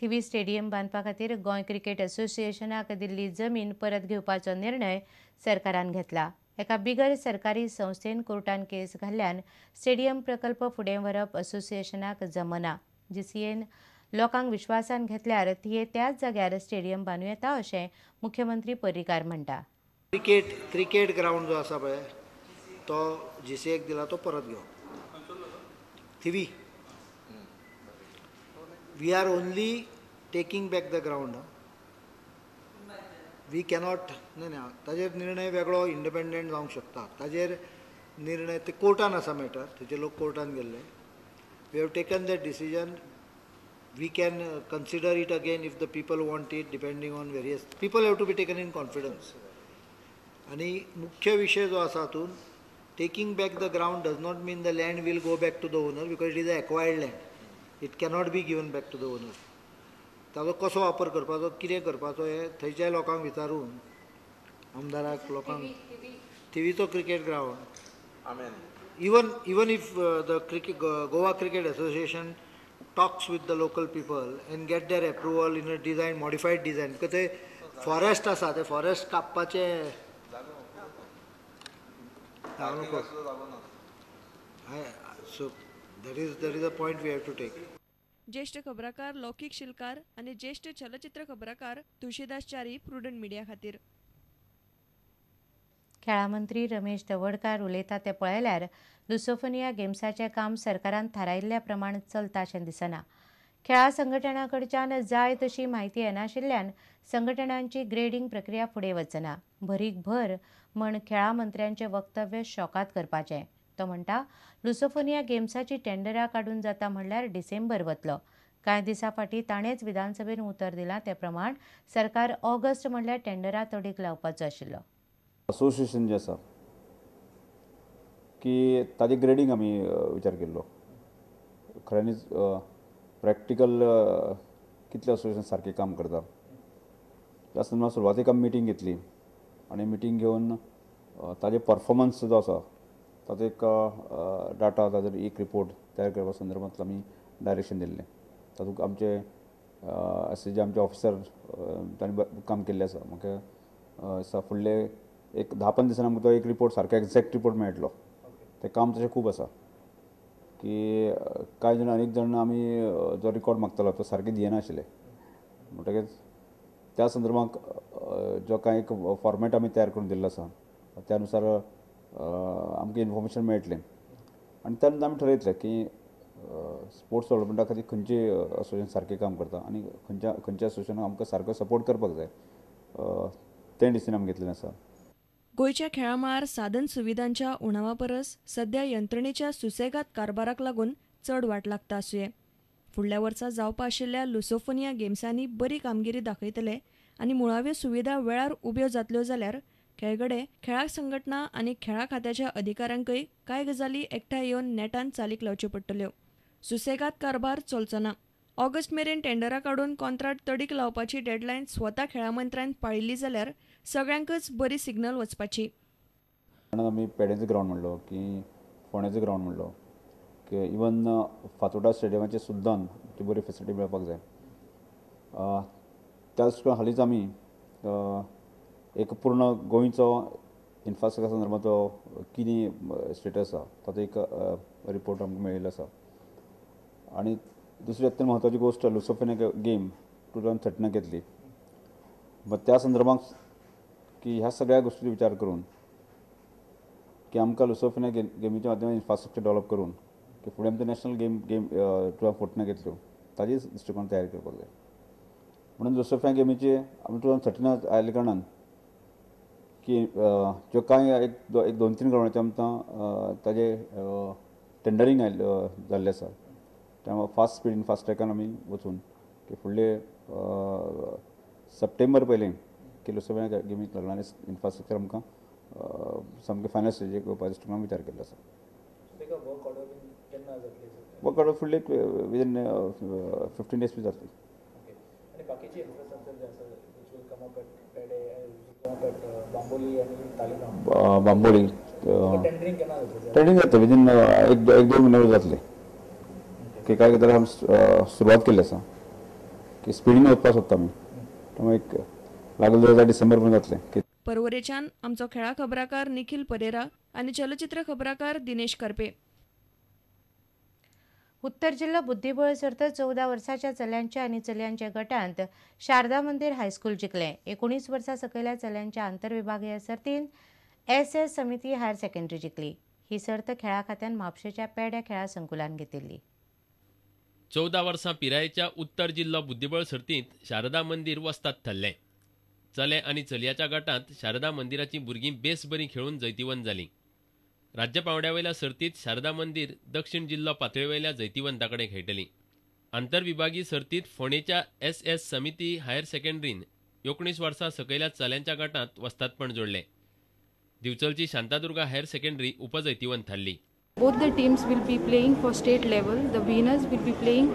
थिवी stadium बांदपा खातीर Goa cricket असोसिएशनाक दिल्ली जमीन परत घेवपाचो निर्णय सरकारान घेतला. एका बिगर सरकारी संस्थेन कोर्टान केस घाल्ल्यान स्टेडियम प्रकल्प फुडें व्हरप असोसिएशनाक जमना. जीसीएन लोकांक विश्वासान घेतल्यार थिये त्याच जाग्यार स्टेडियम बांदू येता अशें मुख्यमंत्री पर्रीकार म्हणटा. क्रिकेट ग्रावंड जो आसा पळय तो जीसीएक दिला तो परत घेवप. थिवी we are only taking back the ground. We cannot, न्हय न्हय ताजेर निर्णय वेगळो इंडिपेंडंट जावंक शकता. ताजेर निर्णय ते कोर्टान आसा मॅटर, थंयचे लोक कोर्टान गेल्ले. We have taken that decision. We can consider it again if the people want it, depending on various people have to be taken in confidence. आनी मुख्य विशय जो आसा हातूंत, taking back the ground does not mean the land will go back to the owner, because it is a acquired land. It cannot be given back to the owner. ताजो कसो वापर करपाचो, कितें करपाचो हें थंयच्या लोकांक विचारून, आमदाराक, लोकांक. थिवीचो cricket ground, even if the cricket Goa Cricket Association talks with the local people and get their approval in a design, modified design, because ते फॉरेस्ट आसा, ते forest कापपाचें so that is a point we have to take. ज्येष्ठ खबराकार लौकिक शिलकार आनी ज्येष्ठ चलचित्र खबराकार Tulsidas Chari prudent media खातीर. खेळां मंत्री रमेश तवडकार उलयता ते पळयल्यार लुसोफोनिया गेम्साचें काम सरकारान थारायिल्ल्या प्रमाण चलता अशें दिसना. खेळां संघटणा कडच्यान जाय तशी म्हायती येनाशिल्ल्यान संघटणांची ग्रेडींग प्रक्रिया फुडें वचना. भरीक भर म्हण खेळां मंत्र्यांचें वक्तव्य शॉकात करपाचें. तो म्हणटा, लुसोफोनिया गेम्साची टेंडरां काडून जाता म्हणल्यार डिसेंबर वतलो. कांय दिसां फाटीं ताणेंच विधानसभेन उतर दिलां ते प्रमाण सरकार ऑगस्ट म्हणल्यार टेंडरां तडीक लावपाचो आशिल्लो. असोसिएशन जें आसा की ताजें ग्रेडींग आमी विचार केल्लो. खऱ्यांनीच प्रॅक्टिकल कितलें असोसिएशन सारकें काम करता त्या संदर्भात सुरवातेक आमी मिटींग घेतली आनी मिटींग घेवन ताजें परफॉर्मन्स जो आसा ताचो एक डाटा, ताचेर एक रिपोर्ट तयार करपा संदर्भांतलो आमी डायरेक्शन दिल्लें. तातूंत आमचे अशे जे आमचे ऑफिसर तांणी काम केल्लें आसा. म्हाका दिसता फुडले एक 10-15 दिसांनी आमकां तो एक रिपोर्ट सारको एग्जॅक्ट रिपोर्ट मेळटलो. तें काम तशें खूब आसा की कांय जाण अनेक जाण आमी जो रिकॉर्ड मागतालो तो सारकें दिनाशिल्ले. म्हणटकीच त्या संदर्भात जो कांय एक फॉर्मेट आमी तयार करून दिल्लो आसा त्या नुसार आमकां इन्फॉर्मेशन मेळटलें आनी त्या नंतर आमी ठरयतले की स्पोर्ट्स डेवलपमेंटा खातीर खंयचे असोसिएशन सारकें काम करता आनी खंयच्या खंयच्या असोसिएशनाक आमकां सारको सपोर्ट करपाक जाय तें डिसिजन आमी घेतलेलें आसा. गोंयच्या खेळां मळार साधन सुविधांच्या उणावा परस सध्या यंत्रणेच्या सुसेगात कारभाराक लागून चड वाट लागता आसुये. फुडल्या वर्सा जावपा आशिल्ल्या लुसोफोनिया गेम्सांनी बरी कामगिरी दाखयतले आनी मुळाव्यो सुविधा वेळार उब्यो जातल्यो जाल्यार खेळगडे, खेळां संघटना आनी खेळां खात्याच्या अधिकाऱ्यांकय कांय गजाली एकठांय येवन नेटान चालीक लावच्यो पडटल्यो. सुसेगात कारभार चलचो ना. ऑगस्ट मेरेन टेंडरां काडून कॉन्ट्राक्ट तडीक लावपाची डेडलायन स्वता खेळां मंत्र्यान पाळिल्ली जाल्यार सगळ्यांकच बरी सिग्नल वचपाची. आमी पेडेंचो ग्रावंड म्हणलो की फोंड्याचो ग्रावंड म्हणलो की इवन फातोर्डा स्टेडियमाचेर सुद्दां ती बरी फेसिलिटी मेळपाक जाय. त्या दृश्टीकोन हालींच आमी एक पूर्ण गोंयचो इन्फ्रास्ट्रक्चर संदर्भांतलो कितें स्टेटस आसा ताचो एक रिपोर्ट आमकां मेळिल्लो आसा. आनी दुसरी अत्यंत म्हत्वाची गोश्ट लुसोफोनिया गेम 2013 घेतली. त्या संदर्भात की ह्या सगळ्या गोष्टीचो विचार करून की आमकां लुसोफोनिया गेमीच्या माध्यमांतल्यान इन्फ्रास्ट्रक्चर डेवलप करून की फुडें आमचें नॅशनल गेम 2014 घेतल्यो ताजी दृश्टिकोन तयार करपाक जाय. म्हणून लुसोफोनिया गेमीचे आमी 2013 आयिल्ल्या कारणान की ज्यो कांय एक 2-3 ग्रावंडाचे आमकां ताजे टेंडरींग जाल्लें आसा. त्यामुळे फास्ट स्पीडीन फास्ट ट्रॅकान आमी वचून की फुडले सप्टेंबर पयलीं की लुसोफोनिया गेमीक लागणार इन्फ्रास्ट्रक्चर आमकां सामकें फायनल स्टेजीक येवपाचो दृश्टिकोन विचार केल्लो आसा. वर्क ऑर्डर फुडले विदीन 15 डेज बी जातली. बांबोली टेंडरींग जातलें विदीन 1-2 म्हयन्या जातलें. की काय गजाली आमी सुरवात केल्ली आसा की स्पिडीन वचपाक सोदता आमी, त्यामुळे एक लागले जाल्यार डिसेंबर पर्यंत जातलें. परवरेच्यान आमचो खेळा खबराकार निखिल परेरा आनी चलचित्र खबराकार दिनेश कर्पे. उत्तर जिल्लो बुद्धिबळ सर्त 14 वर्साच्या चल्यांच्या आनी चलयांच्या गटांत शारदा मंदिर हायस्कूल जिखलें. 19 वर्सां सकयल्या चल्यांच्या आंतरविभागीय सर्तींत एस समिती हायर सेकंडरी जिखली. ही सर्त खेळा खात्यान म्हापशेच्या पेड्या खेळा संकुलान घेतिल्ली. 14 वर्सां पिरायेच्या उत्तर जिल्लो बुद्धिबळ सर्तींत शारदा मंदिर वस्ताद थारलें. चले आनी चलयाच्या गटांत शारदा मंदिराचीं भुरगीं बेस बरीं खेळून जैतिवंत जालीं. राज्य पांवड्यावयल्या सर्तींत शारदा मंदिर दक्षिण जिल्लो पातळेवयल्या जैतिवंता कडेन खेळटली. आंतरविभागीय सर्तींत फोंडेच्या एस समिती हायर सेकंडरीन 19 वर्सां सकयल्या चल्यांच्या गटांत वस्तादपण जोडलें. दिवचलची शांतादुर्गा हायर सेकंडरी उपजैतिवंत थारली. Both the teams will be playing for state level. The winners will be playing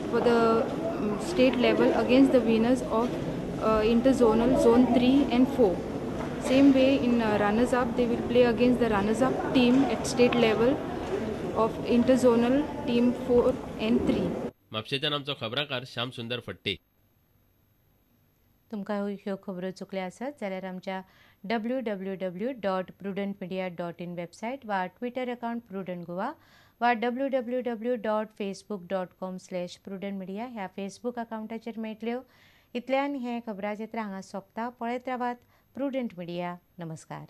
for the state level against the winners of interzonal zone 3 and 4. Same way in runners up, they will play against the runners up team at state level of interzonal team 4 and 3. म्हापशेच्यान आमचो खबराकार श्याम सुंदर फट्टे. तुमकां ह्यो खबरो चुकल्या आसत जाल्यार आमच्या www.prudentmedia.in website वा ट्विटर अकाउंट प्रुडंट गोवा वा www.facebook.com/prudentmedia ह्या फेसबूक अकाउंटाचेर मेळटल्यो. इतल्यान हें खबराचित्र हांगा सोंपता. पळयत रावात प्रुडंट मिडिया. नमस्कार.